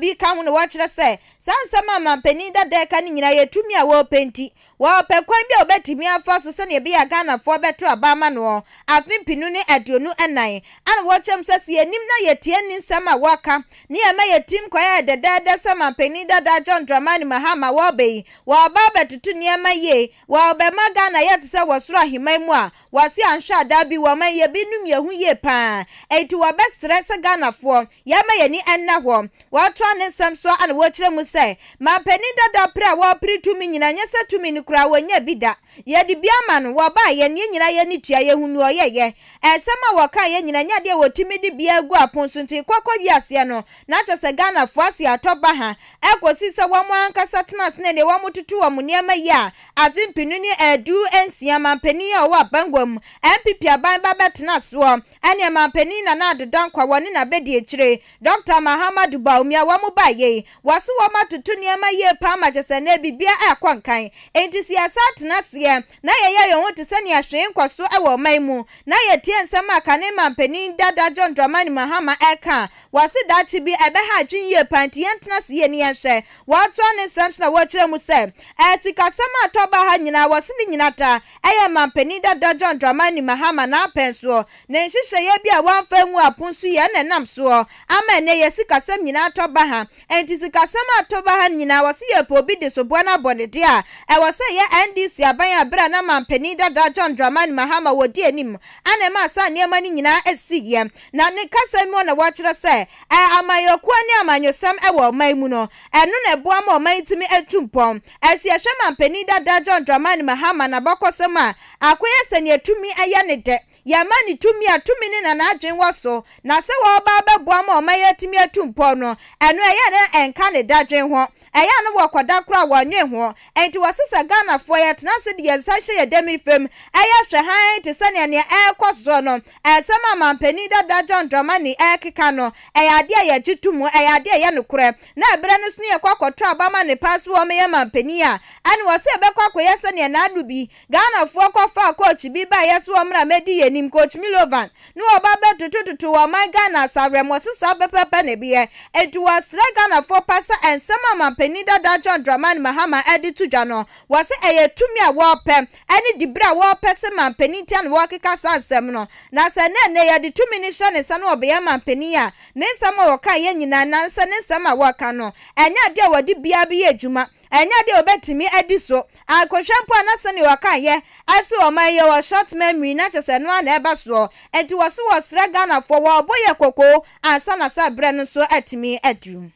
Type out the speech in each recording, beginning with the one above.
bi ka ho na wɔkyerɛ sɛ saa nsɛm a mampanin dada ɛka no nyinaa yɛ tumi a wɔrepɛ nti wɔpɛ kwan bi a wɔbɛtumi afa so sɛnea ɛbɛyɛ a Ghanafoɔ bɛto aba ama no afe 2024. Ana wɔkyɛm sɛ sɛ yɛnim na yɛtie ne nsɛm a wɔka ne yɛma yɛtim kɔyɛ dɛdɛɛdɛ sɛ mampanin dada John Dramani Mahama wɔreba yi, wɔreba abɛtoto nneɛma yie, wɔrebɛma Ghana yɛ te sɛ wɔ soro ahemman mu a wɔse anhwɛ adaa bi wɔma yɛ bi num yɛn ho yie paa. Enti wɔbɛsrɛ sɛ Ghanafoɔ yɛma yɛni nna hɔ. Wɔtoa ne nsɛm so ana wɔkyerɛ mu sɛ mampanin dada pere a wɔrepere tumi nyinaa nyɛ sɛ tumi no koraa wɔnya bi da. Yɛde bi ama no, wɔbaa yɛn, yɛn nyinaa yɛn ani tua, yɛhu nea ɔyɛeɛ. Nsɛm a wɔkaa yɛ nyinaa nyɛ adeɛ a wɔtumi de biara gu apon so nti kɔ kɔ wiaseɛ no na kyerɛ sɛ Ghanafoɔ ase atɔ baha ɛkɔsi sɛ wɔn ankasa tena ase ne deɛ wɔn toto wɔn nneɛma yie a afe 2016 mampanin a ɔwɔ abangua mu NPP aban ba bɛtena soɔ ɛne mampanin Nana Addo Dankwa wɔne n'abɛdi akyire Dr. Mahamudu Bawumia wɔn ba yei wɔse wɔn atoto nneɛma yie paa ma kyerɛ sɛ nnɛ biribiara ɛkɔ nkan. Enti sɛ yɛsa tena aseɛ na yɛyɛ yɛn ho te sɛ nea hwee nkɔ so wɔ ɔman mu na yɛtie nsɛm a kane mampanin dada John Dramani Mahama ɛka a, wɔse daakye bi ɛbɛha adwene yie paa. Nti yɛntena ase yie ne yɛnhwɛ. Wɔatoa ne nsɛm so na wɔkyerɛ mu sɛ sikasɛm a atɔ ba ha nyinaa, wɔse ne nyina ta ɛyɛ mampanin dada John Dramani Mahama n'apɛn soɔ ne nhyehyɛeɛ bi a wɔamfa ngu apon so yɛ na ɛnam soɔ ama ɛnɛ yɛ sikasɛm nyinaa atɔ ba ha. Enti sikasɛm a atɔ ba ha nyinaa, wɔse yɛpɛ obi de soboa no abɔ ne deɛ a, ɛwɔ sɛ yɛ NDC aban a berɛ a na mampanin dada John Dramani Mahama wɔdi anim ana ɛma saa nneɛma no nyinaa asiiɛ. Na ne kasa mu na wɔkyerɛ sɛ amanyɔkuo ne amanyɔsɛm ɛwɔ ɔman mu no, ɛno na ɛboa ma ɔman tumi atu mpɔn. Ɛsi ɛhwɛ mampanin dada John Dramani Mahama n'abakɔsɛm a, akɔyɛ sɛ nea tumi ɛyɛ ne dɛ. Yɛma ne tumi a, tumi ne na n'adwen wɔ so na sɛ wɔba bɛboa ma ɔman yɛtumi atu mpɔn no, ɛno ɛyɛ ne ɛnka ne dadwen ho, ɛyɛ no wɔkɔda koraa wɔnwe ho. Enti wɔse sɛ Ghanafoɔ yɛtena ase de yɛn nsa hyɛ yɛn dɛm fam ɛyɛ hwɛ hann te sɛ nea ɛrekɔ soɔ no, ɛsɛm a mampanin dada John Dramani ɛrekeka no, ɛyɛ adeɛ a yɛgye to mu, ɛyɛ adeɛ a ɛyɛ nokorɛ. Na ɛberɛ no so ne yɛkɔ akɔto aba ma ne paa so wɔn yɛ mampanin a, ɛne wɔ sɛ yɛbɛkɔ akɔyɛ sɛnea n'ano bi Ghanafoɔ kɔfaa coach bi ba yɛ so wɔn mmra mɛdi yɛn nim, Coach Milovan, ne wɔba bɛtotototo wɔn man Ghana asawerɛ mu. Ɔsesa pɛpɛpɛ na ebi yɛ. Enti wɔsrɛ Ghanafoɔ pa sɛ nsɛm a mampanin dada John Dramani Mahama ɛde to dwa no, wɔsɛ ɛyɛ tumi a wɔrepɛ ɛne dibere a wɔrepɛ sɛ mampanin tia na wɔrekeka saa nsɛm no. Na sɛ nnɛ nnɛ yɛde tumi no hyɛ ne nsa na ɔbɛyɛ mampanin a, ne nsɛm a wɔka yɛ nyinaa nansa ne nsɛm a wɔka no, ɛnyɛ adeɛ a wɔde biara bi yɛ adwuma, ɛnyɛ adeɛ a wɔbɛtumi adi so. Akɔhwɛ mpo a na sɛnea wɔka yɛ ɛsɛ ɔman yɛ wɔ short memory na kyerɛ sɛ ɛno ara na ɛba soɔ. Enti wɔse wɔsrɛ Ghanafoɔ wɔrebɔ yɛ koko ansa na sɛ berɛ no nso atumi aduru.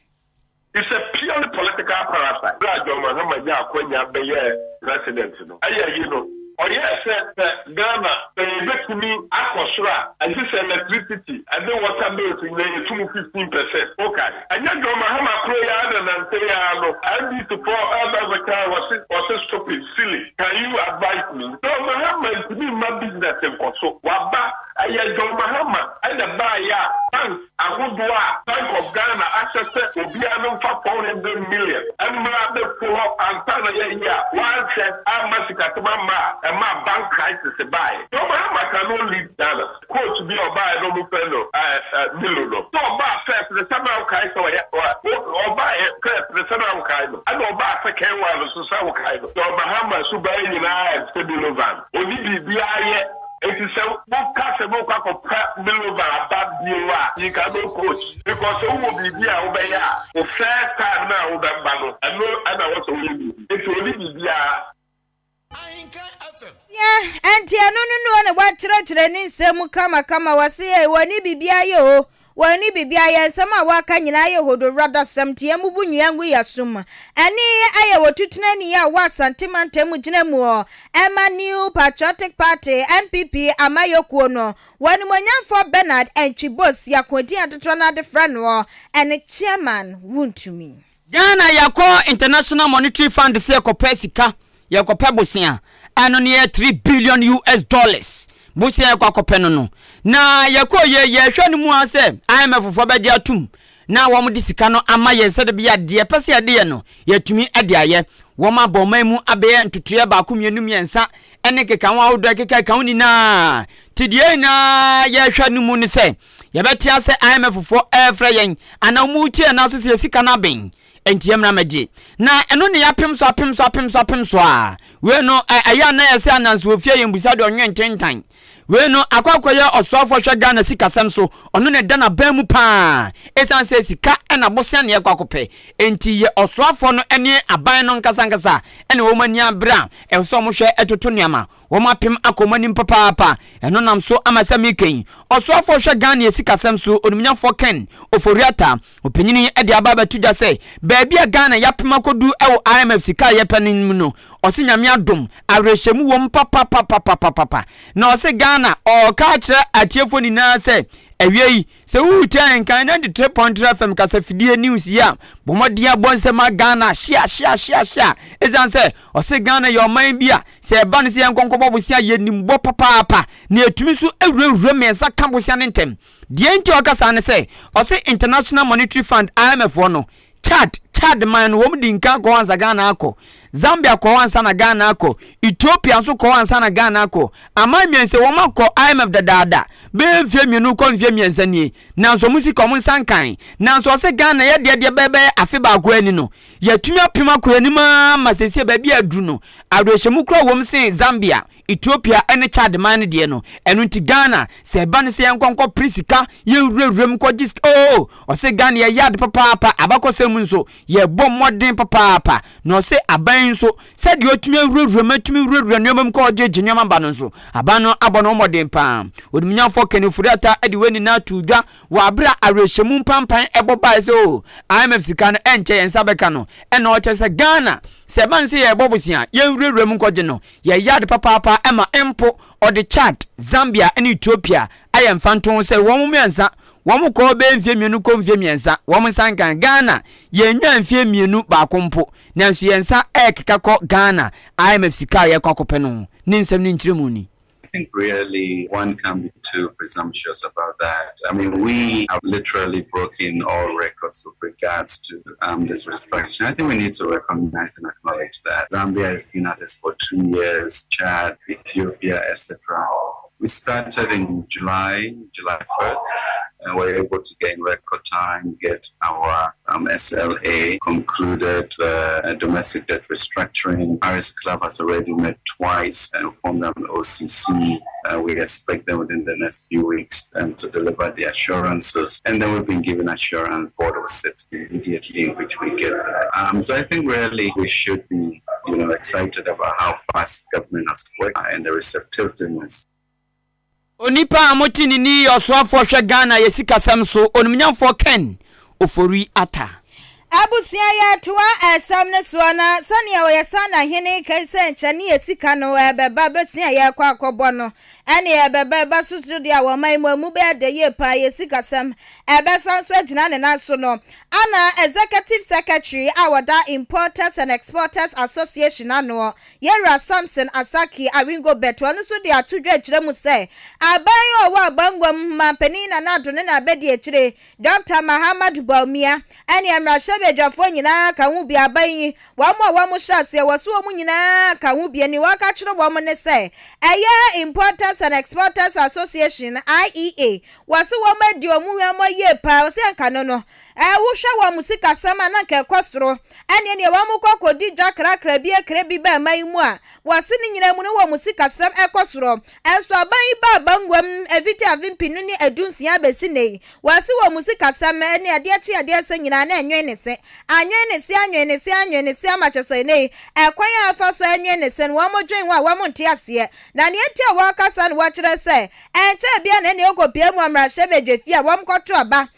It's a purely political parasite. Bra John Mahama nya akwanya bɛyɛ president no, ɛyɛ yi no, ɔyɛ sɛ Ghana sɛ yɛbɛtumi akɔ soro a, ɛgye sɛ electricity ɛne water bills nyinaa yɛtu mu 15%. Okay, ɛnyɛ John Mahama koro yi ara na nante yi ara no NDC foɔ ɛbɛ bɛka wɔse stupid, silly. Can you advise me? John Mahama ntumi mma business nkɔ so. Waba ɛyɛ John Mahama ɛna baayɛ a banks ahodoɔ a Bank of Ghana ahyɛ sɛ obiara no mfa 400 million mmra bɛfu hɔ ansa na yɛyi a wɔanhwɛ amma sikasɛm amma a ɛma bank crisis baeɛ. John Mahama cannot lead Ghana. Coach bi a ɔbaeɛ no, ɔmo fɛ no ɛɛ Milo no sɛ ɔbaa first ne sɛ na ɔkae sɛ ɔyɛ ɔbaeɛ first ne sɛ na ɔkae no, ɛna ɔbaa second one no so sɛ ɔkae no. John Mahama suban nyinaa ɛsɛ Milovan, oni biribiara yɛ. Eti sɛ woka sɛ mokɔ akɔpɛ Milovan aba bio a, you cannot coach, because sɛ wowɔ biribi a wobɛyɛ a, wo first time na wobɛba no, ɛno ɛna wɔ sɛ woyɛ biribi. Eti oni biribiara. Yɛ ɛnti ɛno no na wɔakyerɛkyerɛ ne nsɛm kamakama. Wɔse ɛ wɔne biribiara yɛ o, wɔne biribiara yɛ. Nsɛm a wɔaka nyinaa yɛ hodowura sɛm nti yɛn nnua ngu yɛ som. Ɛne ɛyɛ wɔ tutenani a wɔ Asante mantam gyina mu ɔ ɛma New Patriotic Party, NPP amayɔkuo no, wɔnimonyamfoɔ Bernard Antwi Boasiako din atotoɔ no ade frɛ no ɛne Chairman Wontumi. Ghana yɛkɔ International Monetary Fund sɛ yɛkɔpɛ sika, yɛkɔpɛ bosea. Ɛno no yɛ US$3 billion bosea yɛkɔ akɔpɛ no. Na yɛkɔ yɛ yɛhwɛ no mu a sɛ IMF foɔ bɛgye atum na wɔn de sika no ama yɛn sɛde bi adeɛ pɛ sɛ yɛde yɛ no, yɛtumi de ayɛ. Wɔn abɔ ɔman mu abɛyɛ ntotoeɛ baako, mmienu, mmiɛnsa. ne nkekaho ahodoɔ a ɛkeka ho nyinaa. Nti deɛ yɛn nyinaa yɛhwɛ no mu ne sɛ yɛbɛte asɛ IMF foɔ ɛrefrɛ yɛn anaa wɔn retie yɛn nan so sɛ yɛn sika no aben. Enti yɛmmra mmɛgye. Na ɛno ne yɛapem so apem so apem so apem so a. Wei no ɛyɛ a na yɛsɛ ananse wɔ fie yɛmbusa deɛ ɔnwe ntentan. Wei no akɔ akɔyɛ ɔsoafoɔ hwɛ Ghana sikasɛm so, ɔno na ɛda n'aban mu paa. Ɛsiane sɛ sika na bosea na yɛkɔ akɔpɛ nti yɛ ɔsoafoɔ no ne aban no ankasa ankasa na wɔn ani abere a ɛwɔ sɛ wɔhwɛ toto nneɛma. Wɔn apem akɔ wɔn anim papaapa. Ɛno nam so ama sɛ meka yi, ɔsoafoɔ hwɛ Ghana sikasɛm so, Onimnyafoɔ Ken Ofori-Atta, ɔpanyin yi de aba abɛto dwa sɛ baabi a Ghana yɛapem akɔdu wɔ IMF sika a yɛpɛ no mu no, ɔse Nyame adom, awerɛhyɛmu wɔ mu papapapapapapa. Na ɔse Ghana, ɔreka akyerɛ atiefoɔ nyinaa sɛ awia yi, sɛ woretie Ahenkan 93.3 FM kasafidie news yi a, bɔ mmɔden abɔ nsɛm a Ghana hyia hyia hyia hyia. Ɛsiane sɛ ɔse Ghana yɛ ɔman bi a sɛ ɛba no sɛ yɛnkɔ nkɔbɔ bosea yɛnim bɔ papaapa na yɛtumi nso awurawura mmiɛnsa ka bosea no ntɛm. Deɛ nti a ɔka saa ne sɛ, ɔse International Monetary Fund, IMF foɔ no, Chad, Chad man no wɔn di nkan kɔ hɔ ansa Ghana akɔ. Zambia kɔ hɔ ansa na Ghana akɔ. Ethiopia nso kɔ hɔ ansa na Ghana akɔ. Aman mmiɛnsa yi wɔn akɔ IMF dadaada bɛyɛ mfeɛ mmienu kɔ mfeɛ mmiɛnsa nie. Nanso wɔn sika wɔn nsa nkae. Nanso ɔse Ghana yɛ deɛ deɛ bɛyɛ bɛyɛ afe baako ani no, yɛatumi apem akɔ yɛn anim ara ma seesei baabi a aduru no, awerɛhyɛmu koraa wɔ mu sen Zambia. Ethiopia ne Chad man no deɛ no, ɛno nti Ghana, sɛ ɛba no sɛ yɛnkɔ nkɔ pere sika, yɛnwura wuram nkɔgye sika, oo, ɔse Ghana yɛyɛ ade papaapa, abakɔsɛm mu nso, yɛbɔ mmɔden papaapa, na ɔse aban yi nso, sɛdeɛ ɔtumi awura wuram, atumi wurawura nneɛma mu kɔ ɔgyegye nneɛma ba no nso, aban no abɔ ne ho mmɔden paa. Onimunyamfoɔ Ken Ofori-Atta de wei nyinaa too dwa wɔ abere a awerɛhyɛmu mpampan ɛbɔ baeɛ sɛ oo, IMF sika no ɛnkyɛ yɛn nsa bɛka no, ɛna ɔkyerɛ sɛ Ghana, sɛ ɛba no sɛ yɛrebɔ bosea a, yɛnwura wuram nkɔgye no, Yɛyɛ ade papaapa ma mpo ɔde Chad, Zambia ne Ethiopia ayɛ mfantoho sɛ wɔn mmiɛnsa wɔn kɔɔ bɛyɛ mfeɛ mmienu kɔ mfeɛ mmiɛnsa wɔn nsa nkan Ghana yɛnnya mfeɛ mmienu baako mpo nanso yɛn nsa ɛrekeka kɔ Ghana IMF sika a yɛrekɔ akɔpɛ no ho ne nsɛm no nkyerɛmu ni. I think really one can be too presumptuous about that. I mean, we have literally broken all records with regards to um, this restriction. I think we need to recognize and acknowledge that Zambia has been at this for two years, Chad, Ethiopia, etc. We started in July, July 1st, and we're able to gain record time, get our um, SLA concluded, the uh, domestic debt restructuring. Paris Club has already met twice and formed an OCC. Uh, we expect them within the next few weeks um, to deliver the assurances. And then we've been given assurance board will sit immediately in which we get that. Um, so I think really we should be, you know, excited about how fast government has worked and the receptiveness. Onipa a mote ne nne yi yɛ ɔsoafoɔ hwɛ Ghana yɛ sikasɛm so onimnyamfoɔ Ken Ofori Atta. Abusua yɛtoa ɛsɛm no soɔ na sɛdeɛ ɔyɛ Sana hene kai sɛ nkyɛ ne yɛ sika no ɛbɛba bɛsi a yɛrekɔ akɔbɔ no ɛne ɛbɛba ɛba so so deɛ a wɔn man mu ɛmu bɛyɛ dɛ yie paa yɛ sikasɛm ɛbɛsan so agyina ne nan so no ana Executive Secretary a wɔda Importers and Exporters Association anoɔ Yɛwura Samson Asaki Awingo Bett ɔno nso de ato dwa kyerɛ mu sɛ, aban yi a ɔwɔ abangua mu Manpanin Nana Addo ne n'abadiakyire Dɔkta Mahamadou Bawumia ɛne mmarahyɛbadwafoɔ nyinaa ka ho bi aban yi wɔn a wɔn hyɛ aseɛ wɔ so wɔn nyinaa ka ho bi nea wɔka kyerɛ wɔn ne sɛ ɛyɛ Importers and Exporters Association IEA wɔse wɔn adi wɔn hwammɔ yie paa ɔse anka no no Wohwɛ wɔn sikasɛm a na anka ɛkɔ soro. Ɛnneɛ neɛ wɔn kɔ kɔdi dwa krakra bi akra bi ba man yi mu a, wɔse ne nyinaa mu no wɔn sikasɛm ɛkɔ soro. Ɛnso aban yi baa banguam ɛfiti afe mpenu ne dunsia abɛsi nnɛ yi, wɔse wɔn sikasɛm ne adeɛ kye adeɛ sa nyinaa na ɛnwen ne se. Anwen ne se, anwen ne se, anwen ne se ama kyɛ sɛ nnɛ yi, ɛkwan a afa so ɛnwen ne se no wɔn dwen ho a wɔn nte aseɛ. Na neɛ nti a wɔka saa no wɔkyerɛ sɛ, Ɛnkyɛɛ biara na ɛnneɛ wɔkɔpuee mu wɔ mmarahyɛbadwafie a wɔkɔto aba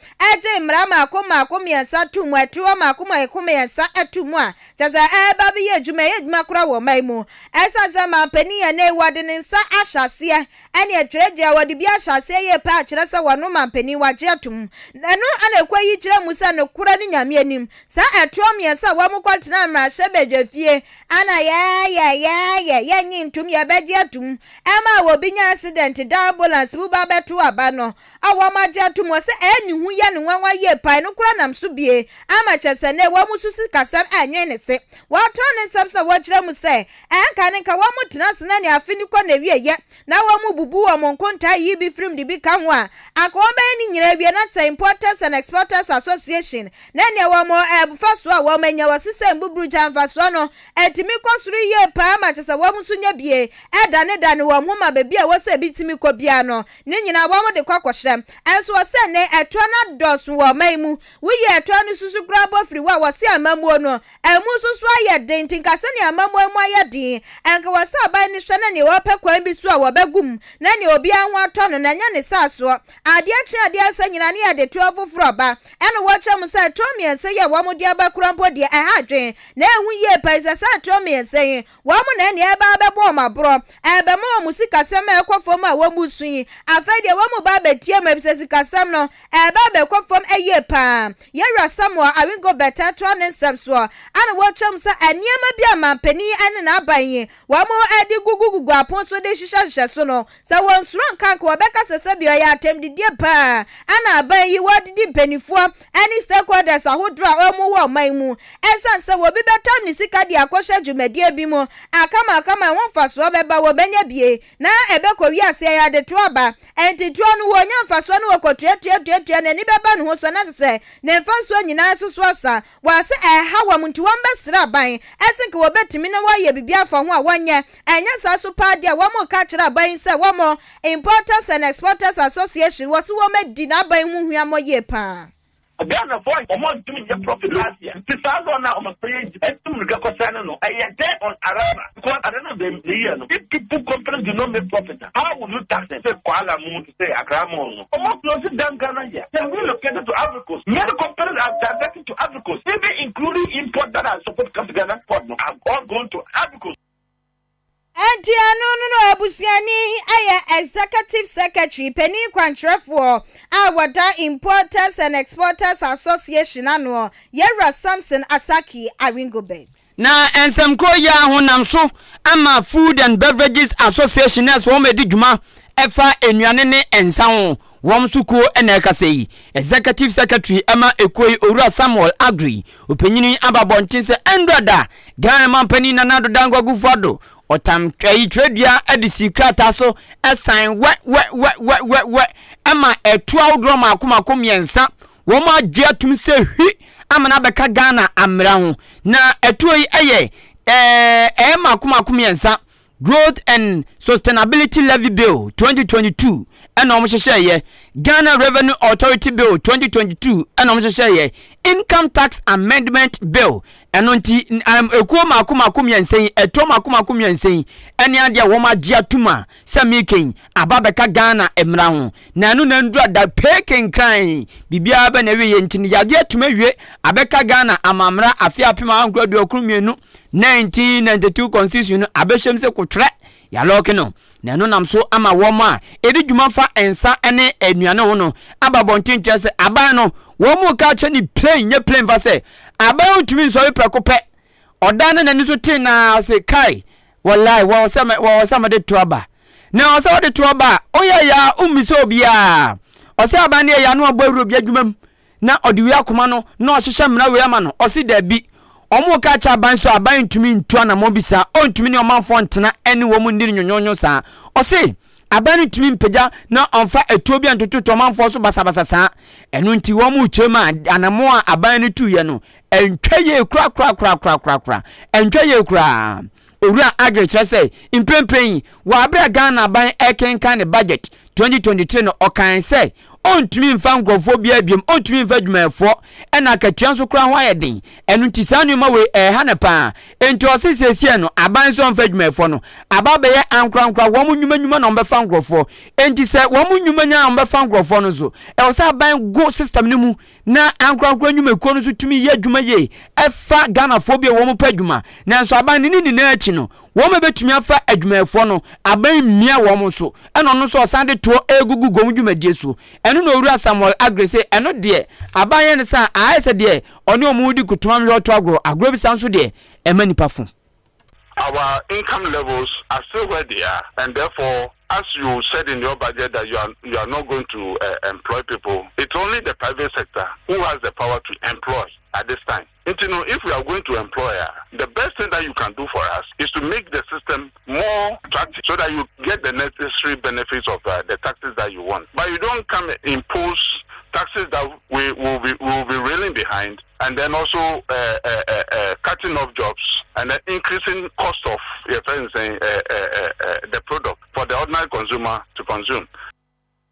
gyee mmara mmaako mmaako mmiɛnsa too mu, ɛtoɔ mmaako mmaako mmiɛnsa too mu a kyerɛ sɛ ɛreba abɛyɛ adwuma, ɛyɛ adwuma koraa wɔ ɔman yi mu. Ɛsiane sɛ manpanin yɛ nnɛ yi wɔde ne nsa ahyɛ aseɛ ɛne twerɛgyeɛ a wɔde bi ahyɛ aseɛ yie paa kyerɛ sɛ wɔno manpanin wagye atom. Na ɛno na ɛkɔ yi kyerɛ mu sɛ nokorɛ ne Nyame anim saa ɛtoɔ mmiɛnsa a wɔkɔtenaa mmarahyɛbadwafie ana yɛɛyɛ yɛɛyɛ yɛnnye ntom yɛbɛgye atom Ɛma obi nya accident da ambulance mu ba bɛto aba no a wɔn agye atom wɔ sɛ ɛyɛ ne hu yɛ no nwanwa yie paa ɛno nko. koraa nam so bie ama kyerɛ sɛ nnɛ wɔn nso sikasɛm ɛnwen ne se. Wɔtoa ne nsɛm so na wɔkyerɛ mu sɛ ɛnka ne nka wɔn tena ase na nea afe no kɔ n'awieɛ na wɔn bubu wɔn nkontaa yi bi firim de bi ka ho a, anka wɔn bɛyɛ ne nyinaa awie na sɛ Importers and Exporters Association na nea wɔn mfasoɔ a wɔn anya wɔ sesɛ mbuburu gya mfasoɔ no ɛtumi kɔ soro yie paa ma kyerɛ sɛ wɔn nso nya bie ɛdanedane wɔn ho ma baabi a ɛwɔ sɛ ebi tumi kɔ biara no ne nyinaa wɔn de kɔ kɔhyɛ. Ɛnso wɔ sɛ nnɛ ɛtoɔ no adɔɔso wɔ ɔman yi mu. Woyi ɛtoɔ no susu koraa bɔ firi hɔ a wɔse amammuo no ɛmu nso so ayɛ den nti nka sɛnea amammuo mu ayɛ den ɛnka wɔ sɛ aban no hwɛ na nea wɔpɛ kwan bi so a wɔbɛgu mu na nea obiara ho atɔ no na ɛnyɛ ne saasoɔ. Adeɛ kye adeɛ asa nyinaa ne yɛde toɔ foforɔ ba. Ɛna wɔkyerɛ mu sɛ toɔ mmiɛnsa yi a wɔde aba koraa mpo deɛ ɛha adwene na ɛho yie paa efisɛ saa toɔ mmiɛnsa yi Wɔn na ɛnneɛ ɛreba abɛbɔ wɔn aborɔ, ɛrebɛma wɔn sikasɛm a ɛkɔ fam a wɔresu yi. Afei deɛ wɔreba abɛtia mu efisɛ sikasɛm no, ɛreba abɛkɔ fam yie pa ara. Yɛn Wura Samuel Awingo Bɛtɛ toa ne nsɛm soɔ, ɛna wɔkyerɛ mu sɛ nneɛma bi a manpanin ne n'aban yi wɔde gugugugu apon so de hyehyɛhyehyɛ so no, sɛ wɔnsuro nka anka wɔbɛka sɛ sɛdeɛ ɔyɛ atɛmdidie pa ara ɛna aban yi wɔredidi mpaninfoɔ ne stakeholders ahodoɔ a wɔn wɔ ɔman mu. Ɛsiane sɛ obi bɛtam ne sika de akɔhyɛ dwumadie bi mu akamakama ɛho mfasoɔ bɛba wɔbɛnya bie na ɛbɛkɔ wiase ɛyɛ adetoɔ aba ɛnti toɔ no wɔnya mfasoɔ no wɔkɔtuatuatuatua n'ani bɛba ne ho so na kyesɛ ne mfasoɔ nyinaa nso so asa Wɔase ɛreha wɔn nti wɔbɛsrɛ aban sɛ nka wɔbɛtumi na wɔayɛ biribi afa ho a wɔnyɛ. Ɛnyɛ saa so paa deɛ wɔreka akyerɛ aban yi sɛ wɔn Importers and Exporters Association wɔse wɔadi n'aban ho hweammɔ yie paa. Ghanafoɔ a wɔn ntumi nyɛ profit last year nti saa law no a wɔn pɛ yi ɛtu mirika kɔ sign no ɛyɛ dead on arrival because at the end of the year no if people companies do not make profit a how will you tax them sɛ Kuala mu te sɛ Accra mall no wɔn close down Ghana here they relocated to Ivory Coast many companies are diverting to Ivory Coast, even including import that are supposed to come to Ghana port no, have all gone to Ivory Coast. Enti ɛno no no abusuani yɛ Executive Secretary, panin kwankyerɛfoɔ a wɔda Importers and Exporters Association ano, Yɛwura Samson Asaki Awingobit. Na nsɛm koro yi ara ho nam so ama Food and Beverages Association a sɛ wɔn adi dwuma ɛfa nnuane ne nsa ho wɔn nso kuo na ɛkasa yi. Executive Secretary ɛma ekuo yi Owura Samuel Aggrey ɔpanyin yi aba abɔnten sɛ ɛndɔ da Ghana manpanin Nana Addo Dankwa Akufo Addo ɔtam ɛyi twerɛdua de sii krataa so ɛsan wɛ wɛ wɛ wɛ wɛ wɛ ɛma ɛtoɔ ahodoɔ mako mako mmiɛnsa Wɔn agye atum sɛ hwi ama no abɛka Ghana ammera ho. Na ɛtoɔ yi yɛ ɛɛ mako mako mmiɛnsa, Growth and Sustainability Levy Bill 2022 ɛna wɔn hyehyɛeɛ, Ghana Revenue Authority Bill 2022 ɛna wɔn hyehyɛeɛ, Income Tax Amendment Bill. Ɛno nti ekuo mako mako mmiɛnsa yi, ɛtoɔ mako mako mmiɛnsa yi ɛne adeɛ a wɔn agye atum a sɛ meka yi aba abɛka Ghana mmara ho. Na ɛno na ndura da pee kenkran biribiara bɛ na ɛwieɛ nti no yadeɛ atumi awie abɛka Ghana amammra afe 1992 1992 constitution no abɛhyɛm sɛ kotwerɛ yalɔɔke no na ɛno nam so ama wɔn a ɛdi dwuma fa nsa ne nnuane ho no aba abɔnten kyerɛ sɛ aban no wɔn mu ka kyerɛ ne plain nyɛ plain fa sɛ aban ntumi nsɔre prɛko pɛ Ɔdan ne n'ani so tee na ɔse kai wɔlae wɔwɔ sɛ wɔwɔ sɛ mede to aba na ɔsɛ wɔde to aba a ɔyɛ ya ɔmmisa obiara ɔsɛ aban ne ɛyɛ ano abɔ awura obi adwuma mu na ɔde wei akoma no na ɔhyehyɛ mmara wei ama no ɔse daabi wɔn ka kyɛ aban so aban ntumi ntu anamɔ bi saa ɔntumi ne ɔmanfoɔ ntena ɛne wɔn ndi no nyonyonyo saa ɔse aban no ntumi mpagya na ɔmfa atuo bi antototo ɔmanfoɔ so basabasa saa ɛno nti wɔn rekyerɛ mu a anamɔ a aban no tuiɛ no Ɛntwa yie korakorakorakorakora. Ɛntwa yie koraa. Owura Aggrey kyerɛ sɛ mprempren yi, wɔ abere a Ghana aban rekenkan ne budget 2023 no, ɔkae sɛ ɔntumi mfa nkurɔfoɔ biara biom, ɔntumi mfa adwumayɛfoɔ, ɛna akatua nso koraa ho ayɛ den. Ɛno nti saa nneɛma wei ɛreha no paa. Enti ɔse seesei no, aban sɛ ɔmfa adwumayɛfoɔ no, aba abɛyɛ ankorankora, wɔn nnwuma nnwuma na wɔbɛfa nkurɔfoɔ. Enti sɛ wɔn nnwuma nya a wɔbɛfa nkurɔfoɔ no nso, ɛwɔ sɛ aban go system no mu na ankorankoro nnwumakuo no nso tumi yɛ adwuma yie ɛfa Ghanafoɔ bi a wɔn pɛ adwuma nanso aban no ne nyinaa akyi no wɔn a bɛtumi afa adwumayɛfoɔ no aban mmia wɔn nso ɛna ɔno nso ɔsan de toɔ ɛgugu wɔn dwumadie so ɛno na owura Samuel Aggrey se ɛno deɛ aban yɛ no saa ayɛ sɛ deɛ ɔne wɔn redi kotoma mehwɛ ɔto agorɔ agorɔ bi saa nso deɛ ɛma nipa fo. Our income levels are still where they are, and therefore, as you said in your budget that you are you are not going to employ people, it's only the private sector who has the power to employ at this time. You know, if we are going to employ, the best thing that you can do for us is to make the system more attractive so that you get the necessary benefits of the taxes that you want. But you don't come impose taxes that we will be railing behind and then also cutting off jobs and then increasing cost of saying, the product for the ordinary consumer to consume.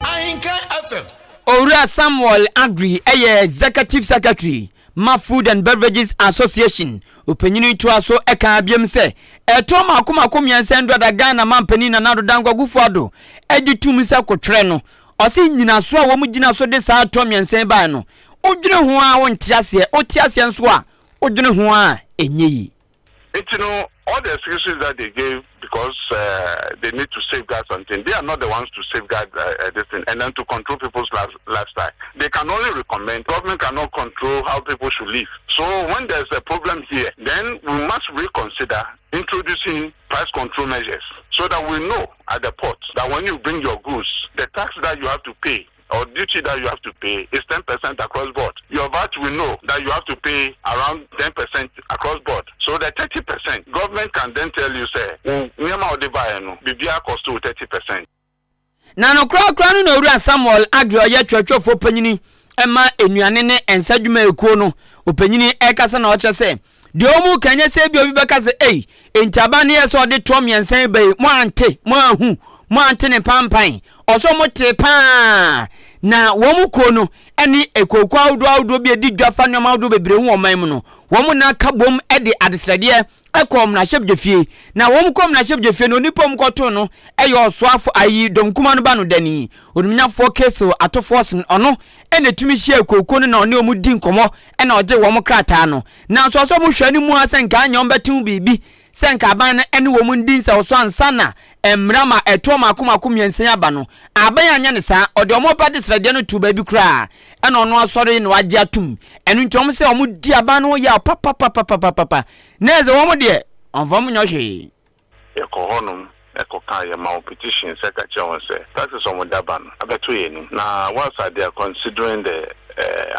Ahinkan FM. Owura Samuel Agri ɛyɛ Executive Secretary ma Food and Beverages Association. Ɔpanyini toa so ɛka biam sɛ ɛtɔ mako mako 3 ndɔda Ghana mampanin Nana Addo Dankwa Akufo Addo agye tum sɛ kotwerɛ no. Ɔse nyinaso a wɔn gyina so de saa ɛtɔ 3 baa no, wodwene ho a wonte aseɛ, wote aseɛ nso a wodwene ho a ɛnyɛ yi. Nti no, all the excuses that they gave because they need to safeguard something, they are not the ones to safeguard this thing and then to control people's lifestyle. They can only recommend. Government cannot control how people should live. So when there's a problem here, then we must reconsider introducing price control measures so that we know at the port that when you bring your goods, the tax that you have to pay or duty that you have to pay is 10% across board. Your VAT, we know that you have to pay around 10% across board. So the 30%, government can then tell you, say, well, nneɛma a wɔde baeɛ no, biribiara cost you 30%. Na no korakora no na Owura Samuel Adwo ɔyɛ twerɛtwerɛfoɔ panyini ɛma nnuane ne nsa dwuma ekuo no ɔpanyini ɛkasa na ɔkyerɛ sɛ deɛ ɔmu ka nyɛ sɛ bi obi bɛka sɛ ei, nkyaba ne yɛ sɛ ɔde toɔ 3 yi bɛyi mo ante, mo ahu, mo ante ne pampan. Ɔsɔ mo te paa na wɔn mu kuo no ne ekuokuo ahodoɔ ahodoɔ bi edi dwa fa nneɛma ahodoɔ bebree ho wɔ ɔman mu no, wɔn na ka bom de adesrɛdeɛ ɛkɔ mmarahyɛbadwa fie. Na wɔn kɔ mmarahyɛbadwa fie no, onipa mu kɔto no ɛyɛ ɔsoafo ayi dɔmkuma no ba no dani onimnyafoɔ Cassiel Ato Forson. Ɔno ɛna etumi hyia ekuokuo no na ɔne wɔn di nkɔmɔ ɛna ɔgye wɔn krataa no. Na nso ɔsɔ wɔn hwɛ ne mu asɛ nka anya wɔn bɛtew biribi sɛ nka aban no ɛne wɔn di nsɛwso ansa na mmara ma ɛtoɔ mako mako 3 aba no. Aban anyɛ ne saa, ɔde wɔn ba de srɛdeɛ no to baabi koraa ɛna ɔno asɔre na wagye atum. Ɛno nti wɔn sɛ wɔn di aban no yɛ papapapapapa na ɛsɛ wɔn deɛ ɔnfa mo nyɛ hwee. Yɛkɔ hɔnom ɛkɔka yɛma wo petition sɛ ka kyerɛ wɔn sɛ taxes ɔmo daba no abɛto yɛn anim na whilst they are considering the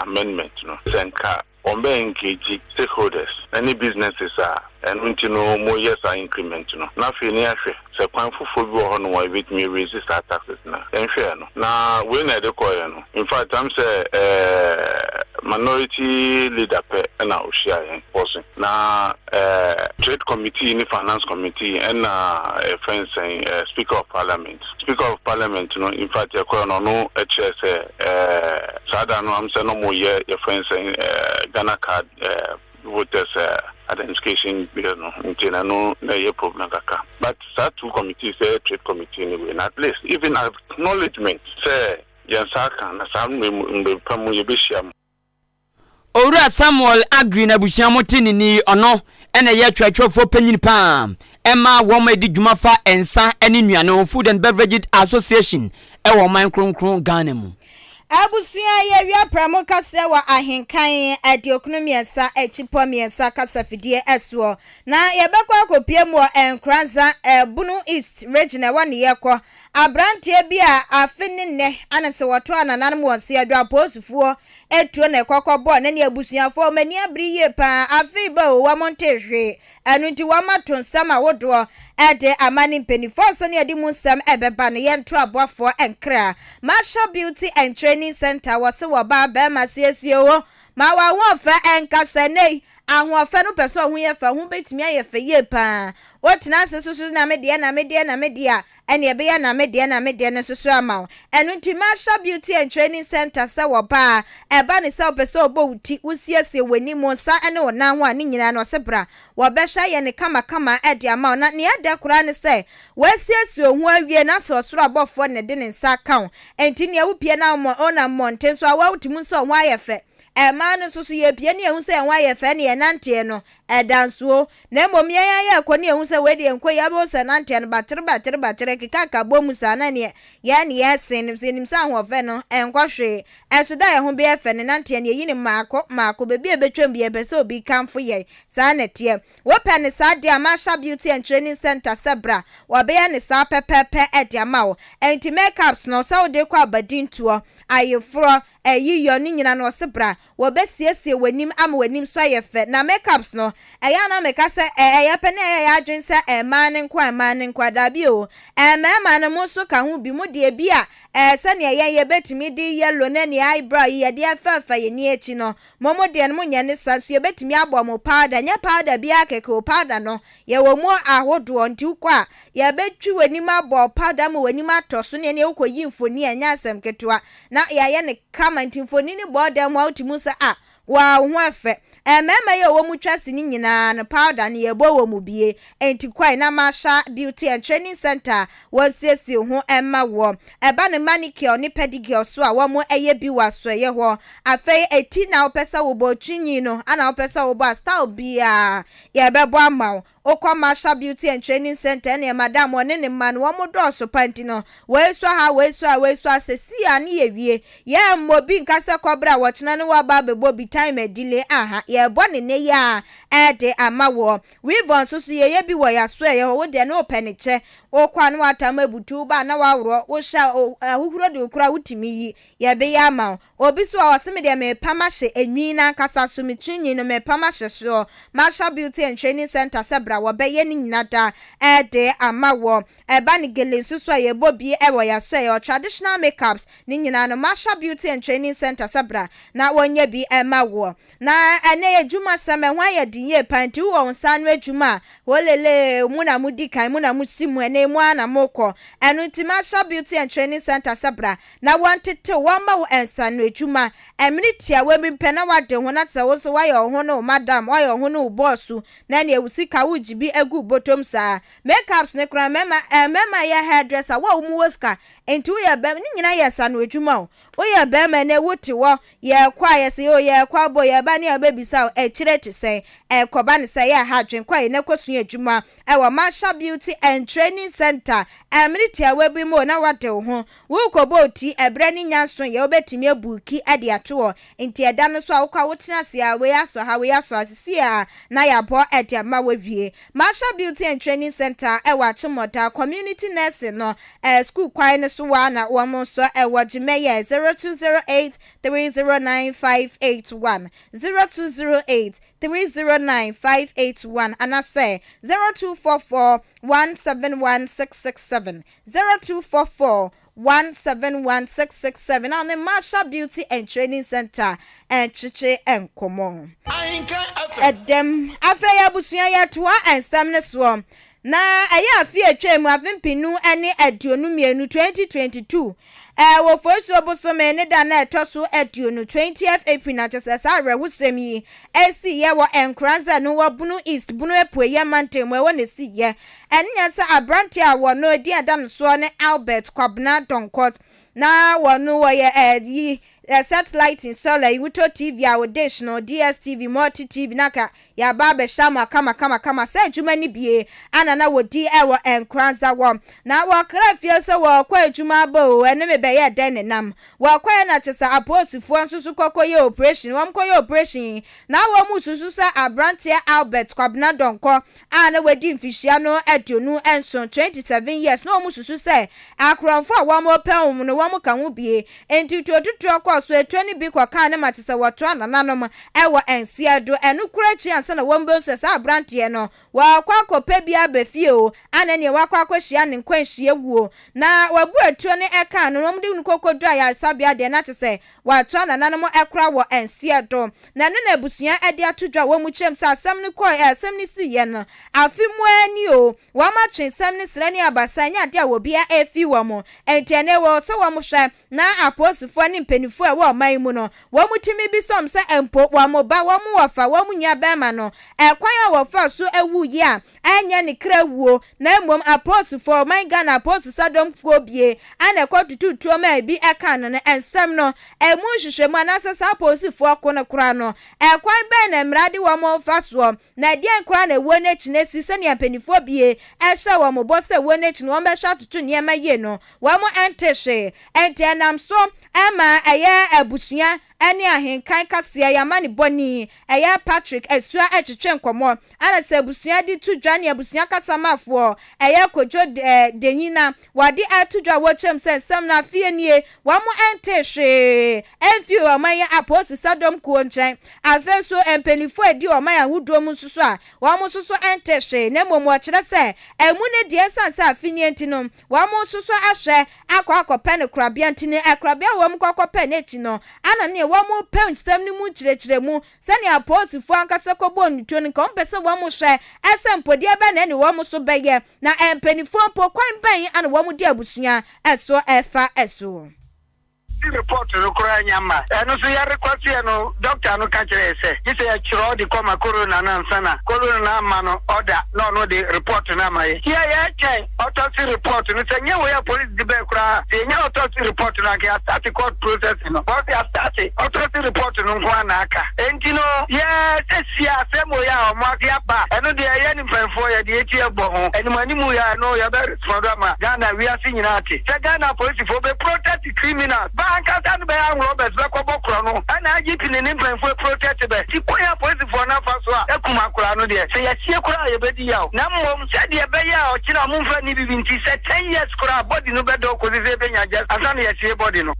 amendment no, sɛ nka wɔn bɛ engage stakeholders ɛne businesses a ɛno nti no mo yɛ saa increment no, na afei ne ahwɛ sɛ kwan foforɔ bi wɔ hɔ nom a ebɛtumi raise saa taxes na yɛnhwɛ no. Na wei na yɛde kɔɔyɛ no, in fact, am sɛ minority leader pɛ ɛna ohyia yɛn pɔsi na Trade Committee ne Finance Committee ɛna ɛfɛn sɛn Speaker of Parliament. Speaker of Parliament no, in fact, yɛkɔɛ no, ɔno ɛkyerɛ sɛ saa da no am sɛ no mo yɛ yɛfɛn sɛn Ghana Card voters identification bill no, nti na no na ɛyɛ problem kakra. But saa two committees, sɛ Trade Committee ne wei na at least even acknowledgement sɛ yɛn nsa aka na saa mmerɛ pa mu yɛbɛhyia mu. Owura Samuel Agri na abusua mo te ne ni. Ɔno ɛna ɛyɛ twerɛtwerɛfoɔ panyin paa ɛma wɔn a ɛdi dwuma fa nsa ne nnuane ho, Food and Beverage Association, ɛwɔ ɔman kronkron Ghana mu. Abusua, yɛwia pramo kaseɛ wɔ Ahenkan 93.3 kasa fidie ɛsoɔ na yɛbɛkɔ akɔpie mu wɔ Nkoranza Bono East Region. Ɛwɔ ne yɛkɔ aberanteɛ bi a afe ne nnɛ ana sɛ wɔto anananom wɔn se ɛdo apolisifoɔ etuo na ɛkɔkɔ bɔɔ ne ne abusuafoɔ wɔn ani abere yie paa. Afe ba o, wɔn nte hwee. Ɛno nti wɔn ato nsɛm ahodoɔ ɛde ama ne mpanimfoɔ nsa ne yɛde mu nsɛm ɛbɛba no. Yɛnto aboafoɔ nkra. Marshall Beauty and Training Center wɔ se wɔ baa bɛrima siesie wɔ ma wɔn ahoɔfɛ ɛnkasa ne ahoɔfɛ no pɛ sɛ ɔho yɛ fɛ ho bɛtumi ayɛ fɛ yie paa. Wotena ase soso na me deɛ na me deɛ na me deɛ a ɛne ɛbɛyɛ na me deɛ na me deɛ no nso so ama wo. Ɛno nti Marshall Beauty and Training Center sɛ wɔ baa ɛba ne sɛ wopɛ sɛ wobɔ wo ti, wosiesie w'anim, nsa ne wo nan ho a ne nyinaa no, ɔse bra, wɔbɛhwɛ ayɛ ne kamakama ɛde ama wo. Na nea ɛdɛ koraa ne sɛ wɔasiesie wo ho awie na sɛ ɔsoro abɔfoɔ ne de ne nsa aka wo, enti nea wopie na ɔnam mmɔnten so a wɔwotumi nso ɔho ayɛ fɛ. Mmaa no nso so yɛpue ne yɛhu sɛ yɛn ho ayɛ fɛ ne yɛnanteɛ no, ɛda nsoɔ. Na mmom yɛn ara yɛkɔ ne yɛhu sɛ wei deɛ nkɔ yi, abɛhu sɛ nanteɛ no batere batere batere kekaka bɔ mu saa na neɛ yɛn ne yɛsen no, sɛ yɛnim sɛ ahoɔfɛ no ɛnkɔ hwee. Ɛnso da a yɛn ho bɛyɛ fɛ no nanteɛ no yɛyi no mmaako mmaako, baabi a yɛbɛtwam biara yɛpɛ sɛ obi kamfo yɛn. Saa na ɛteɛ. Wopɛ no saa deɛ a, Masha Beauty and Training Centre sɛ bra, wɔbɛyɛ no saa pɛpɛɛpɛ de ama wo. Ɛnti makeups no, sɛ wode rekɔ abadintoɔ, ayeforɔ, ayiyɔ, ne nyina no ɔse bra, wɔbɛsiesie w'anim ama w'anim so ayɛ fɛ. Na makeups no, ɛyɛ a na meka sɛ ɛyɛ pɛ na ɛyɛ yɛn adwene sɛ mmaa no nko a, mmaa no nko a, dabi o, mmarima no mo nso ka ho bi, mo deɛ bi a sɛdeɛ yɛn yɛbɛtumi de yellow ne ne eyebrow yi yɛde afaafa yɛn ani akyi no, Mo mo deɛ no mo nyɛ ne sa nso yɛbɛtumi abɔ mo powder nyɛ powder biara kɛkɛ o powder no yɛwɔ mu ahodoɔ nti wokɔ a yɛbɛtwi w'anim abɔ wo powder ama w'anim atɔ so ne ɛneɛ wokɔ yi mfoni a ɛnyɛ asɛm ketewa na yɛayɛ no kama nti mfoni no bɔ dan mu a wotumi hu sɛ ah waa wo ho ɛfɛ mmarima yi a wɔn mu twa sini nyinaa no powder no yɛbɔ wɔ mu bie Enti kɔe na Masha Beauty and Training Center a wɔnsiesie ho mma woɔ. Ɛba no manicure ne pedicure so a wɔn yɛ bi wɔ asoɛeɛ hɔ. Afei eti na wopɛ sɛ wobɔ, twi nwi no na wopɛ sɛ wobɔ a style biara yɛbɛbɔ ama wo. Wokɔ Masha Beauty and Training Center ɛneɛ madam ɔne ne mma no wɔn dɔɔso pa nti no wei sɔ ha wei sɔ ha wei sɔ ha sɛsii a ne yɛwie. Yɛmmɔ bi nka sɛ kɔ bra wɔkyena ne woaba abɛbɔ bi time adile aha yɛbɔ ne nnɛ yi ara de ama woɔ. Weave-on nso so yɛyɛ bi wɔ yɛasoɛeɛ hɔ, wo deɛ ne wopɛ ne kyɛ, wokɔ a na w'atam abutu, woba a na w'aworɔ, wohyɛ a ahuhuro de wo koraa wotumi yi, yɛbeyɛ ama wo. Obi nso a ɔse medeɛ mepam ahyɛ enwi no ankasa so, me tiri nwi no mepam ahyɛ soɔ, Marshall Beauty and Training Centre sɛ bra wɔbɛyɛ ne nyina da de ama woɔ. Ɛba ne gele nso so a yɛbɔ bi wɔ yɛasoɛeɛ hɔ, traditional makeups ne nyinaa no Marshall Beauty and Training Centre sɛ bra na wɔnyɛ bi mma woɔ. Na ɛnnɛ yɛ adwuma sɛm, ɛho ayɛ den yie paa, nti wowɔ wo nsa ano adwuma a, holelee, mo na modi kan, mo na mosi mu, ɛnnɛ yi mo ara na mokɔ. Ɛno nti Marshall Beauty and Training Centre sɛ bra na wɔntete wo, wɔmma wo nsa ano adwuma. Ɛmene tiawa bi pɛ na woade ho na te sɛ wo nso woayɛ wo ho ne wo madam, woayɛ wo ho ne wo bɔɔso, na ɛnneɛ wo sika wogye bi agu wo bɔtɔm saa. Makeups ne koraa mmarima, eh, mmarima yɛ hairdresser, wo a wowɔ sika, nti woyɛ bɛrima, ne nyinaa yɛ nsa ano adwuma o. Woyɛ bɛrima ɛnnɛ wote hɔ, Yɛkɔ a, yɛse oo yɛkɔ abɔ, yɛba ne yɛbɛbisa wo akyire te sɛn? Ɛkɔba ne sɛ yɛ ha adwene kɔ a yɛnɛ kɔsua adwuma wɔ Marshall Beauty and Training Center mmere tiawa bi mu o na woade wo ho. Worekɔbɔ wo ti ɛberɛ ne nya nso yɛ wobɛtumi abuuki de ato hɔ nti ɛda no nso a wokɔ a wotena ase a wei asɔ ha wei asɔ ha sisi a na yɛabɔ de ama wo awie. Marshall Beauty and Training Center wɔ Akyemmɔda Community Nursing no sukuu kwan no so hɔ ara na wɔn nso wɔ. Gyimɛ yɛ 0208 309 581, 0208 309 581 anasɛ 0244 171 667, 0244 171 667 a ɔne Marshall Beauty and Training Center retwetwe nkɔmmɔ. Ɛdɛm. Afei abusua yɛtoa nsɛm no soɔ. Na ɛyɛ afe a ɛtwaa mu, afe mpenu ne 22, 2022, wɔ Oforisuo bosome ne da no a ɛtɔ so 20, 20th April, na kyerɛ sɛ saa awerɛhosɛm yi siiɛ wɔ Nkoranza no wɔ Bono East, Bono Apueeɛ mantam mu, ɛhɔ na ɛsiiɛ. Ɛno nyɛ sɛ aberanteɛ a wɔn din a ɛda no soɔ ne Albert Kwabena Donkor, na wɔn wɔyɛ ɛyi satellite installer yi, wotɔ TV a wo dish no, DSTV, Multi TV, na ka Yɛaba abɛhyɛ ama kamakamakama sɛ adwuma no bie ana na wɔdi wɔ Nkoranza wɔ na wɔkra fie sɛ wɔɔkɔ adwuma aba oo ɛne me bɛyɛ dɛn ne nam wɔkɔɛ na kyesɛ apolisifoɔ nso so kɔkɔ yɛ operation wɔn kɔ yɛ operation yi na wɔn susu sɛ abranteɛ Albert Kwabena Donkor a na wadi mfihyia no 27, 27 years, na wɔsusu sɛ akorɔmfo a wɔrepɛ wɔn no wɔka ho bi. Enti tuotutuo kɔɔ so, atuo no bi kɔkaa no ma te sɛ wɔtoa nananom wɔ nseɛ do. Ɛno koraa akyi ansa na wɔbɛhu sɛ saa aberanteɛ no wakɔ akɔpɛ bi aba fie o, ana neɛ wakɔ akɔhyia ne nkwanhyia wuo. Na wɔabu atuo no kaa no na wɔde no kɔkɔduru ayaresabea deɛ na te sɛ Wɔatoa nananom kora wɔ nseɛ do, na ɛno na abusua de ato dwa wɔ wɔn kyerɛm sɛ asɛm no kɔe ɛ, asɛm no siiɛ no, afe mu ara ni o, wɔn atwe nsɛm no srɛ ne abasa, ɛnyɛ adeɛ a obiara refi wɔn, enti ɛnnɛ ɛwɔ sɛ wɔhwɛ na apolisifoɔ ne mpanimfoɔ a ɛwɔ ɔman yi mu no, wɔtumi bisa wɔn sɛ mpo wɔn ba, wɔn wɔfa, wɔn nua barima no, ɛkwan a wɔfaa so wuiɛ a ɛnyɛ ne kra wuo na mmom apolisifoɔ, ɔman Ghana apolisi sadɔmfoɔ bie na ɛkɔtotoo tuo maa ebi kaa no no, nsɛm no, ɛmu nhwehwɛmu anaasɛ saa apolisifoɔ ko no koraa no, ɛkwan bɛn na mmara de wɔn fa soɔ Na ɛdeɛn koraa na ɛwuo no akyi no asi sɛdeɛ mpaninfoɔ bie hyɛɛ wɔn bɔ sɛ wuo no akyi no wɔbɛhwɛ atoto nneɛma yie no, wɔn nte hwee. Enti ɛnam so ma ɛyɛ abusua ne ahenkan kaseɛ yɛ amanebɔni ɛyɛ Patrick Asua twetwe nkɔmmɔ ɛna sɛ abusua de to dwa ne abusua kasamafoɔ ɛyɛ Kojo Denyina wɔde ato dwa a wɔkyerɛ mu sɛ nsɛm no afeɛ nie wɔn ntee hwee mfii ɔman yi apolisi dɔm kuo nkyɛn. Afei nso mpaninfoɔ a ɛdi ɔman ahodoɔ mu nso so a wɔn nso so ntee hwee na mmom wɔkyerɛ sɛ ɛmu no deɛ ɛsiane sɛ afe nie nti no wɔn nso so ahwɛ akɔ akɔpɛ no korabea nti no korabea a wɔn kɔ akɔpɛ no akyi no ana neɛ wɔn repɛ nsɛm no mu nkyerɛkyerɛmu sɛdeɛ apolisifoɔ ankasa kɔbɔɔ no tuo no nka wɔn pɛ sɛ wɔn hwɛ sɛ mpodeɛ bɛn na ɛne wɔn so bɛyɛ Na mpaninfoɔ mpo, kwan bɛn na wɔn de abusua so fa soɔ? Report no koraa nnya mma. Ɛno nso yɛ request yɛ no doctor no ka kyerɛ yɛ sɛ gye sɛ yɛ kyerɛw de kɔ ma coroner no ansa na coroner no ama no order na ɔno de report no ama yɛ. Nti yɛ yɛ twɛn autopsy report no sɛ nyɛ wei a police de bɛɛ koraa sɛ yɛ nya autopsy report no anka yɛ start court processing no because yɛ start autopsy report no nko ara na aka. Enti no yɛ sɛ sia asɛm wei a ɔmo ade aba a ɛno deɛ yɛ ne mpanyinfoɔ yɛde yɛ ti ɛbɔ ho anim animu yɛ a ɛno yɛbɛ respond ama Ghana wiase nyinaa ate sɛ Ghana apolisifoɔ bɛ protect criminals bɛ ankasa no bɛyɛ armed robbers bɛkɔ bɔ korɔ no ɛna IGP ne ne mpanyinfoɔ protect bɛ ti kwan a apolisifoɔ no afa so a akum akoraa no deɛ sɛ yɛsie koraa a yɛbɛdi yaw na mmom sɛdeɛ ɛbɛyɛ a ɔkyena ɔmo mfa nni bibi nti sɛ 10 years koraa a body no bɛdɔ kɔsi sɛ yɛbɛnya just ansa na yɛasie body no.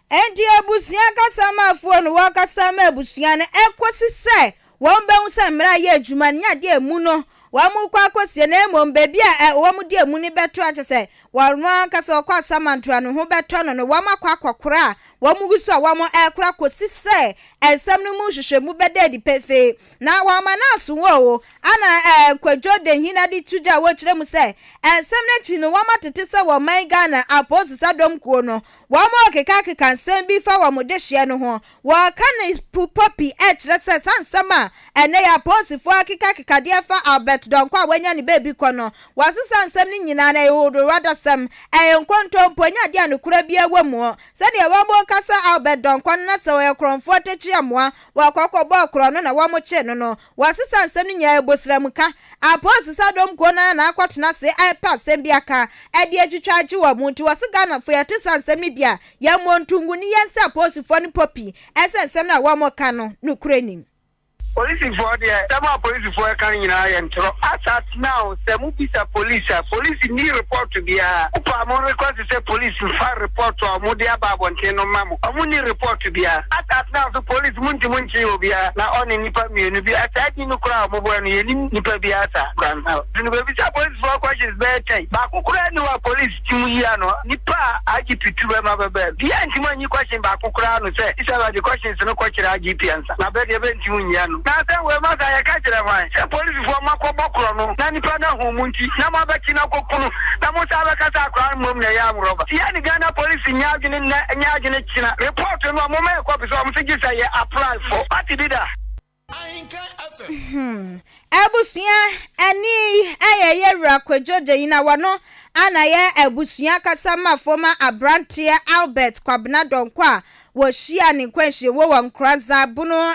Enti abusua kasamafoɔ no wɔkasa ma abusua no ɛkɔsi sɛ wɔn bɛhu sɛ mmara yɛ adwuma no nyɛ adeɛ a emu no wɔn kɔ akɔsie na mmom baabi a wɔn de emu no bɛto akyɛ sɛ wɔn ankasa wɔkɔ asamantoa no ho bɛtɔ no no wɔn akɔ akɔkora a wɔn gu so a wɔn ɛrekora kɔsi sɛ nsɛm no mu nhwehwɛmu bɛda adi pefee na wɔama no aso wɔ o ana ɛɛ Kwadwo Denhina de to dwa a wɔkyerɛ mu sɛ nsɛm no akyi no wɔn atete sɛ wɔn man Ghana apolisi dɔm kuo no Wɔrekekakeka nsɛm bi fa wɔn dehyeɛ no ho. Wɔreka no pupɔpi kyerɛ sɛ saa nsɛm a ɛnnɛ yi apolisifoɔ akekakeka de afa Albert Donkor a wanya ne baabi kɔ no, wɔasesa nsɛm no nyinaa na ɛyɛ hodowadasɛm, ɛyɛ nkontompo, ɛnyɛ adeɛ a nokorɛ biara wɔ mu. Sɛdeɛ wɔreka sɛ Albert Donkor no na sɛ ɔyɛ korɔmfoɔ tɛkyiamoa, wɔkɔ kɔbɔɔ korɔn no na wɔkyee no no, Wɔasesa nsɛm no nyinaa ɛbɔ sramuka. Apolisi dɔm kuo no ara na akɔtena ase repɛ asɛm bi aka de atwitwa agye wɔn nti wɔse Ghanafoɔ yɛte saa nsɛm no bi a yɛmmɔ nto ngu ne yɛnse apolisifoɔ no pɔ pii sɛ nsɛm no a wɔreka no nokorɛ nnim. Polisifoɔ deɛ asɛm a polisifoɔ ɛka no nyinaa yɛ ntorɔ as at now sɛ mo bisa police a police nni report biara mo paa mo request sɛ police nfa report a ɔmo de aba abɔnten no mma mo ɔmo nni report biara as at now nso police mo ntumi nkyee obiara na ɔne nnipa mienu bi saa din no koraa a ɔmo bɔɛ no yɛnim nipa biara saa koraa no nti no bɛbisa policefoɔ questions bɛyɛ tɛn baako koraa nni hɔ a police tumi yi ano nipa a IGP tu bɛma bɛbɛɛ biaa ntumi anyi question baako koraa ano sɛ sɛ bɛde questions no kɔ kyerɛ IGP ansa na bɛ deɛ bɛntumi nyi ano na asɛm wei masa yɛka kyerɛ hwan sɛ policefoɔ moakɔ bɔ korɔ no na nipa no ahu mo nti na moabɛkye no akɔku no na mo san bɛka sɛ akoraa no mmom na ɛyɛ amrɔba nti yɛne Ghana police nyɛ adwene nnɛ nyɛ adwene Kyena report no a moma yɛ copy sɛ ɔmo se gye sɛ yɛ apply for wate bi da. Hmm. Abusua ɛne yi ɛyɛ yɛ wura Kwadwo Gyanyina wɔno ana yɛ abusua kasamafo ma abranteɛ Albert Kwabena Donkor a wɔhyia ne nkwanhyia wɔ wɔ Nkoranza Bono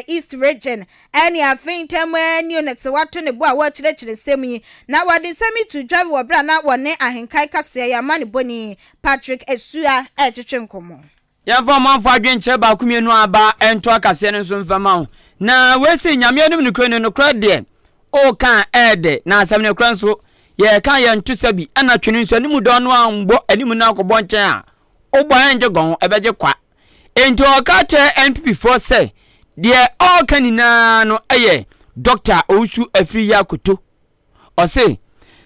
East Region ɛne afei ntam ɛne ne te wato ne bo a wɔrekyerɛkyerɛ nsɛm yi na wɔde nsɛm yi to dwa wɔ berɛ a na wɔne ahenkan kaseɛ yɛ amanebɔni Patrick Asua retwetwe nkɔmmɔ. Yɛmfa ɔmanfoɔ adwenkyerɛ baako mienu aba nto akaseɛ no nso mfa ma wo. Na wei se Nyame anim nokorɛ ni, nokorɛ deɛ woka a ɛɛdɛ, na asɛm nokorɛ nso yɛka a yɛnto sa bi, ɛna twene nso anim dɔn no ambɔ anim no ankɔbɔ nkyɛn a, wobɔ a ɛngye gɔn, ɛbɛgye kwa. Enti ɔka kyerɛ NPP foɔ sɛ deɛ ɔɔka nyinaa no yɛ Dɔkta Owusu Afriyie Akoto. Ɔse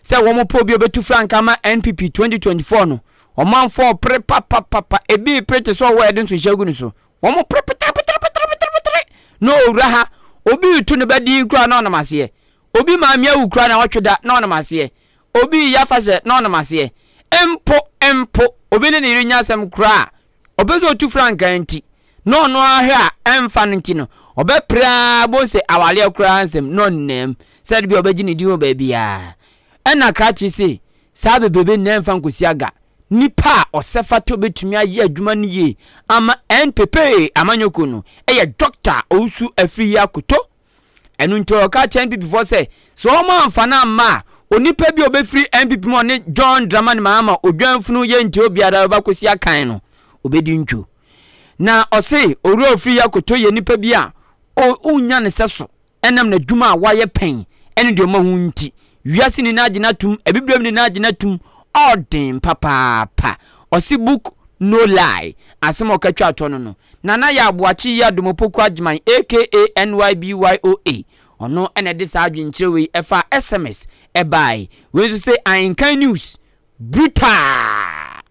sɛ wɔn pɛ obi a obetu frankaa ma NPP 2024 no, ɔmanfoɔ pere papapapa, ebi pere te sɛ ɔwɔ a yɛde nsonhyɛ agu ne so. Wɔn pere petere petere petere petere petere na owura ha, obi retu ne ba din koraa na ɔnam aseɛ. Obi maame awu koraa na ɔtwe da na ɔnam aseɛ. Obi reyɛ afahyɛ na ɔnam aseɛ. Mpo, mpo, obi ne ne yere nya asɛm koraa a, ɔpɛ sɛ ɔtu frankaa nti, na ɔno ara hwɛ a ɛmfa no nti no, ɔbɛpere ara bohu sɛ awareɛ koraa nsɛm na ɔnenam sɛ de bi a ɔbɛgye ne din wɔ baabiara. Ɛna krakye se, saa bebrebe nyinaa mfa nkɔsi aga. Nipa a ɔsɛ fata ɔbɛtumi ayɛ adwuma no yie ama NPP amanyɔkuo no yɛ Dɔkta Owusu Afriyie Akoto. Ɛno nti ɔka kyerɛ NPP foɔ sɛ, sɛ wɔn amfa no amma a, onipa bi a ɔbɛfiri NPP mu a ɔne John Dramani Mahama odwanfunu yɛ nti obiara bɛba kɔsi akan no, ɔbɛdi ntwo. Na ɔse Owura Ofiri Akoto yɛ nipa bi a ɔnnya ne sɛso ɛnam n'adwuma a wayɛ pɛn ne deɛ ɔma ho nti. Wiase nyinaa gye no atum, abibirem nyinaa gye no atum, ɔɔden papaapa. Ɔse book no lie, asɛm a ɔka twa toɔ no no. Nana Yaw Boakye Yiadom Opoku Agyemang aka NYBYOA, ɔno na ɛde saa adwenkyerɛ wei ɛfaa SMS ɛbae. Wei nso se Ahenkan News, Brutal!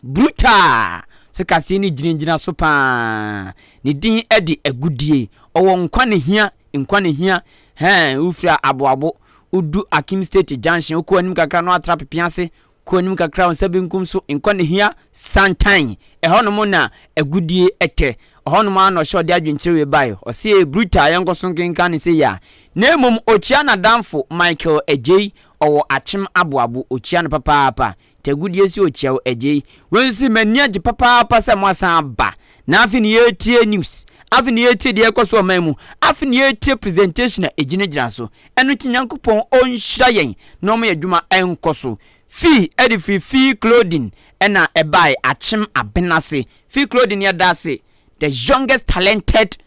Brutal! Se kaseɛ no gyinagyina so paa. Ne din de Agudie. Ɔwɔ nkwa na hia, nkwa na hia. Hɛn, wofiri Aboabo, wodu Akim State Junction, wokɔ anim kakra na woatra Pepease, Kɔ anim kakra wo nsa benkum so, nkɔ Nehia santan. Ɛhɔnom na agudie tɛ. Ɛhɔnom ara na ɔhyɛ ɔde adwenkyerɛ wei bae. Ɔse ɛyɛ brutal, yɛnkɔ so nkenkan no sei a. Na mmom ɔkyia n'adamfo Michael Adjei, ɔwɔ Akyem Aboabo, ɔkyia no papaapa. Nti agudie se ɔkyia wo Adjei. Wei nso se m'ani agye papaapa sɛ moasan aba. Na afe ne yɛretie news, afe ne yɛretie deɛ ɛrekɔ so ɔman mu, afe ne yɛretie presentation a ɛgyinagyina so. Ɛno nti Nyankopɔn ɔnhyira yɛn na ɔma yɛn adwuma nkɔ so. Fii ɛde firi Fii Clothing ɛna ɛbae Akyem Abenase. Fii Clothing yɛda ase, the youngest talented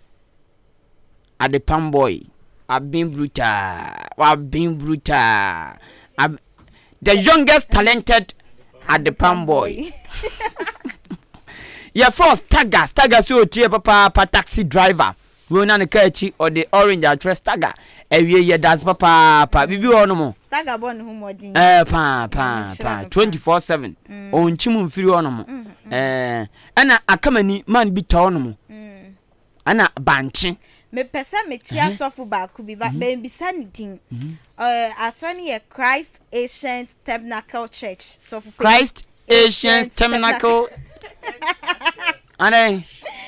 Adepam boy. Aben brutal, waben brutal. Ab the youngest talented Adepam boy. Yɛfrɛ Stagger, Stagger sɛ ɔtie papaapa taxi driver. Wei na ne kaa akyi ɔde orange atwerɛ stagger awie yɛ dase papaapa biribi wɔ hɔ nom. Stagger bɔ ne ho mmɔden. Ɛɛ paa paa paa 24/7 ɔnkyi mu mfiri hɔ nom ɛɛ ɛna akamani man bi tɔ hɔ nom ɛna bankye. Mepɛ sɛ mekyia sɔfo baako bi ba bɛnbisa ne din. Ɛɛ asɔre no yɛ Christ Ancient Tabernacle Church sɔfo. Christ Asian Tabernacle. Ana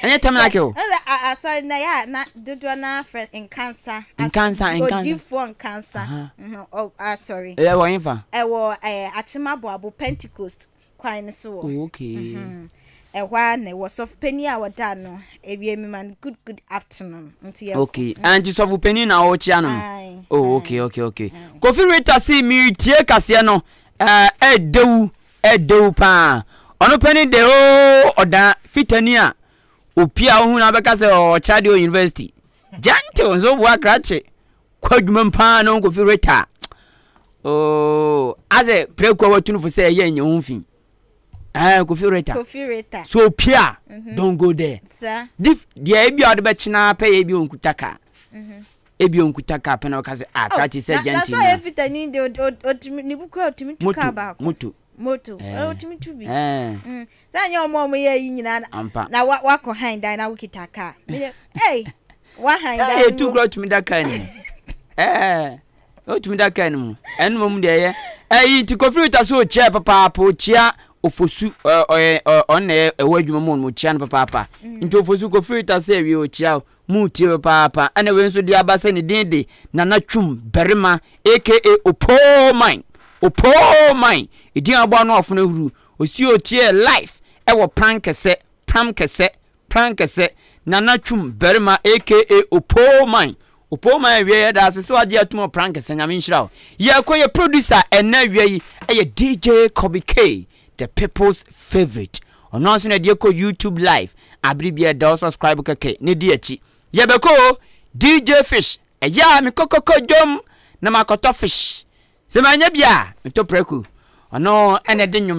ɛnyɛ tabernacle. Asɔre na yɛ a na dodoɔ no afrɛ nkansa. Nkansa nkansa. Odiifoɔ nkansa. Asɔre. Ɛyɛ wɔ hefa? Ɛwɔ ɛɛ Akyemaboabo Pentecost kwan no so wɔ. Oh, okay. Ɛhɔ ara na ɛwɔ sɔfo panin a wɔda no ewie mi ma no good good afternoon nti yɛ. Okay, ɛnti sɔfo panin na ɔrekyia no no. Oh, okay okay okay. Kofi Rita si mi tie kaseɛ no. Ɛɛ ɛdew ɛdew paa. Ɔno pɛ ne de oo ɔdan fitani a opie a wohu no abɛka sɛ ɔkyerɛ adeɛ wɔ university. Gentle nso boa krakye kɔ adwuma mu paa na ɔnkɔfi reta. Oo asɛ prɛko a watu no fo sɛ ɛyɛ nyɛ ho fi. Ɛɛ kofi reta. Kofi reta. So opie a mhm. don't go there. Sa. Dif deɛ ebi a ɔde bɛkyena pɛ yɛ ebi ɔnkuta kaa. Mhm. Ebia onkuta kaa pɛ na ɔka sɛ, ah, krakye sɛ gentleman. Na sɛ ɔyɛ fitani de, otumi ne bu kura otumi tu kaa baako. Moto. Moto. Otumi tu bi. Mm. Sɛ anyɛ wɔn a wɔyɛ yi nyinaa na na wakɔ han dan na wokita kaa. Ei, wahan dan. Ɛyɛ tu kura otumi da kaa ne mu. Ɛɛ, otumi da kaa ne mu. Ɛno mmom deɛ ɛyɛ. Ɛyi nti Kofi Rita so okyia papaapa okyia ofosu ɔyɛ ɔno na ɛwɔ adwuma mu ɔno okyia no papaapa. Nti ofosu Kofi Rita sɛ awie okyia Mu tie papaapa. Ɛna wei nso de aba sɛ ne din de Nana Twum Barima aka Opoo Man. Opoo Man! Edin a wɔabɔ ano afono ahuru. Ɔsi otiee life ɛwɔ Prankɛsɛ, Pramkɛsɛ, Prankɛsɛ. Nana Twum Barima aka Opoo Man. Opoo Man awia yɛda ase sɛ wagye atum wɔ Prankɛsɛ. Nyame nhyira wo. Yɛkɔ yɛ producer ɛnɛ awia yi ɛyɛ DJ Kobe K. The people's favourite. Ɔno ara nso na ɛde kɔ YouTube live. Abere bi ɛda hɔ subscribe kɛkɛ na di akyi. Yɛbɛkɔ o DJ Fish. Ɛyɛ a mekɔkɔkɔ dwom na makɔtɔ fish. Sɛ manya bi a metɔ prɛko. Ɔno ɛna ɛde nnwom.